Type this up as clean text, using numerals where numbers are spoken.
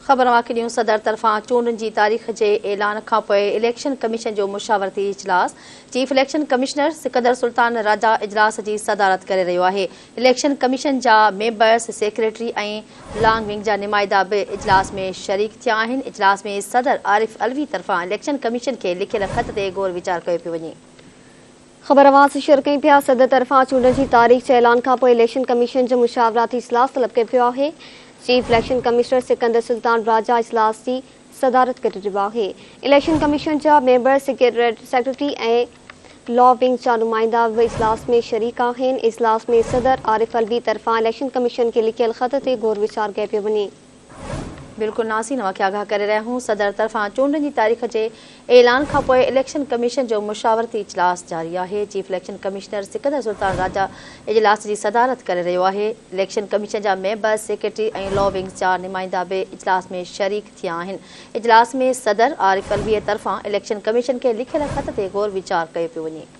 خبر اوهان کي ڏيون صدر طرفان چونڊن جي تاريخ جي اعلان کانپوء اليڪشن ڪميشن جو مشاورتي اجلاس، chief election commissioner Sikandar Sultan Raja اجلاس جي صدارت ڪري رهيو آهي، اليڪشن ڪميشن جا ميمبرز، سيڪريٽري ۽ لانگ ونگ جا نمائندا به اجلاس ۾ شريڪ ٿيا آهن، اجلاس ۾ صدر عارف علوي طرفان اليڪشن ڪميشن کي لکيل خط تي غور ويچار ڪيو پيو وڃي. خبر اوهان سان شيئر ڪيون پيا صدر طرفان چونڊن جي تاريخ جي اعلان کانپوء اليڪشن ڪميشن جو مشاوراتي اجلاس طلب ڪيو ويو آهي chief election commissioner Sikandar Sultan Raja اجلاس جي صدارت ڪري رهيو آهي اليڪشن ڪميشن جا ميمبر سيڪريٽري ۽ لا ونگ جا نمائندا به اجلاس ۾ شريڪ آهن اجلاس ۾ صدر عارف علوي طرفان اليڪشن ڪميشن کي لکيل خط تي غور ويچار ڪيو پيو وڃي. بلڪل ناظرين اوهان کي آگاهه ڪري رهيا آهيون صدر طرفان چونڊن جي تاريخ جي اعلان کانپوء اليڪشن ڪميشن جو مشاورتي اجلاس جاري آهي chief election commissioner Sikandar Sultan Raja اجلاس جي صدارت ڪري رهيو آهي اليڪشن ڪميشن جا ميمبر سيڪريٽري ۽ لا ونگز جا نمائندا به اجلاس ۾ شريڪ ٿيا آهن اجلاس ۾ صدر عارف علوي طرفان اليڪشن ڪميشن کي لکيل خط تي غور ويچار ڪيو پيو وڃي.